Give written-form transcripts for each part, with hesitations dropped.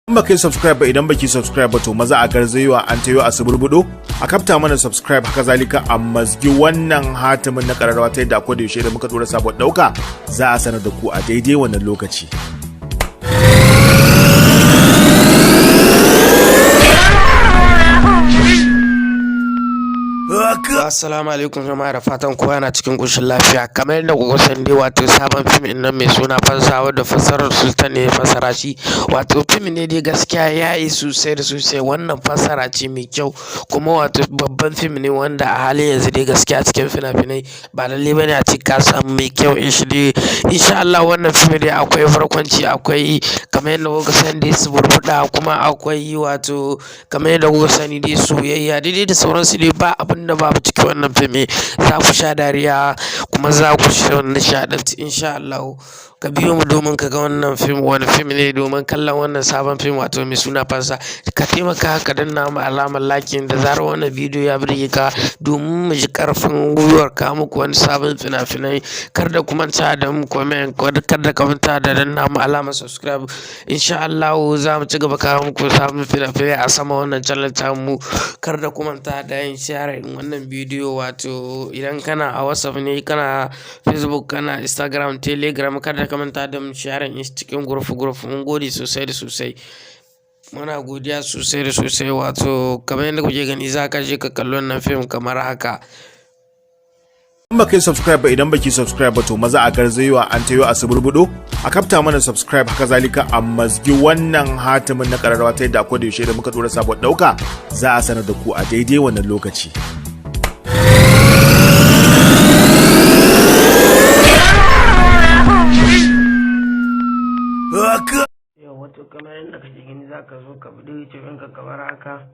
In baka yi subscribe ba, idan baki subscribe ba, to maza a garzayewa an tayo a suburbudo a kafta mana subscribe. Haka zalika a mazgi wannan hatimin na kararrawa ta yadda akwai da yaushe da muka dora sabon dauka za a sanar da ku a daidai wannan lokaci. Assalamu alaikum jama'a, da fatan kowa yana cikin ƙoshin lafiya. Kamar yadda kuka sani dai, wato sabon fim ɗin nan mai suna Fansa, wadda fassarar Sultan ne ya fassara shi. Wato fim ne dai gaskiya ya yi sosai da sosai. Wannan fassara ce mai kyau, kuma wato babban fim ne wanda a halin yanzu dai gaskiya cikin fina-finai ba lallai bane a ce ka samu mai kyau in shi dai. Insha Allah wannan fim dai akwai barkwanci, akwai kamar yadda kuka sani dai suburbuɗa, kuma akwai wato kamar yadda kuka sani dai soyayya daidai da sauransu dai, ba abin da babu cikin wannan fim. Za ku sha dariya kuma za ku sha nishaɗantu insha Allahu. Ka biyo mu domin ka ga wannan fim, wani fim ne, domin kallon wannan sabon fim wato mai suna Fansa. Ka taimaka ka danna mu alamar like da zarar wannan bidiyo ya burge ka, domin mu ji ƙarfin gwiwar kawo muku wani sabon fina-finai. Kar da ku manta da mu comment, kar da ka manta da danna mu alamar subscribe. Insha Allahu za mu ci gaba kawo muku sabon fina-finai a sama wannan channel tamu. Kar da ku manta da yin share wannan bidiyo, wato idan kana a WhatsApp ne, kana Facebook, kana Instagram, Telegram, kar da ka manta da mu share cikin group group. Mun gode sosai da sosai. Muna godiya sosai da sosai. Wato kamar yadda kuke gani, za ka je ka kalli wannan fim kamar haka. In baka yi subscribe ba, idan baki subscribe ba, to maza a garzayewa an tayo a suburbudo a kafta mana subscribe. Haka zalika a mazgi wannan hatimin na kararrawa ta yadda akwai da yaushe da muka dora sabon dauka za a sanar da ku a daidai wannan lokaci. Yau wato kamar yadda kake gani, za ka zo ka buɗe YouTube ɗinka kamar haka.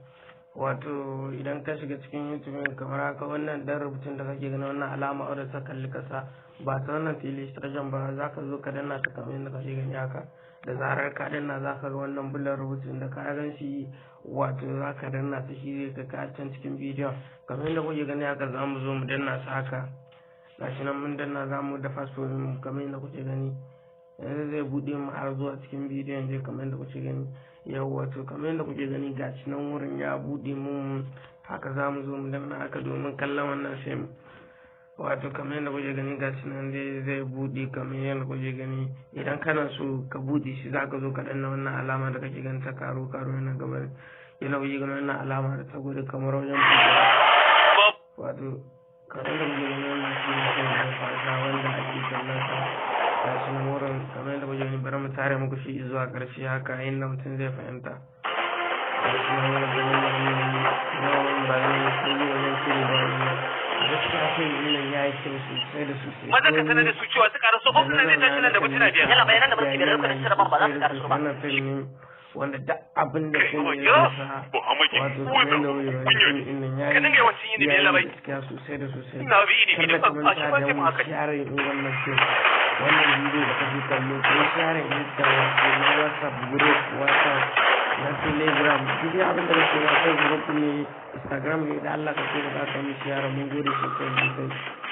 Wato idan ka shiga cikin YouTube ɗin kamar haka, wannan ɗan rubutun da kake gani, wannan alama wadda ta kalli ƙasa, ba ta wannan illustration ba, za ka zo ka danna ta kamar yadda kake gani haka. Da zarar ka danna, za ka ga wannan bulan rubutun da ka gan shi, wato za ka danna ta, shi zai kai ka can cikin bidiyon. Kamar yadda kuke gani haka, za mu zo mu danna su haka. Gashi nan mun danna, za mu da fasfo mu kamar yadda kuke gani. Yanzu zai buɗe mu har zuwa cikin bidiyon dai kamar yadda kuke gani. Yawwa, to kamar yadda kuke gani, gashi nan wurin ya buɗe mu haka. Za mu zo mu danna haka domin kallon wannan fim. Wato kamar yadda kuke gani, gashi nan dai zai buɗe kamar yadda kuke gani. Idan kana so ka buɗe shi, za ka zo ka danna wannan alama da kake gani ta karo karo yana gaba, yana kuke gani wannan alama da ta gudu kamar wajen buɗewa. Wato kamar yadda kuke gani, wannan shi ne fim ɗin Fansa wanda ake kallon sa. Gashi nan wurin kamar yadda kuke gani. Bari mu tare muku shi zuwa ƙarshe haka inda mutum zai fahimta. Gashi nan wurin kamar yadda kuke gani, yawan bayanai sun yi wajen cire bayanai. Gaskiya fim ɗin nan ya yi kyau sosai da sosai. Maza ka sanar da su cewa su karaso ofis nan, zai tashi nan da mintuna 5. Yalla bai, nan da minti 5 lokacin cire ban ba za su karaso ba. Wannan fim ne wanda duk abin da fim ya kusa, wato kamar yadda kuke gani, fim ɗin nan ya Ka dinga yawancin yin yi ilimi, labai. gaskiya sosai da sosai. Ina bi ilimi Kar da da ka manta a shi ba da sai mu mu haka. share in wannan fim, wannan bidiyo da kake kallo, ka yi share in ta wato na WhatsApp group, WhatsApp na Telegram, duk dai abin da kake na Facebook ne, Instagram ne, da Allah ka ce ba za ka yi share. Mun gode sosai sosai.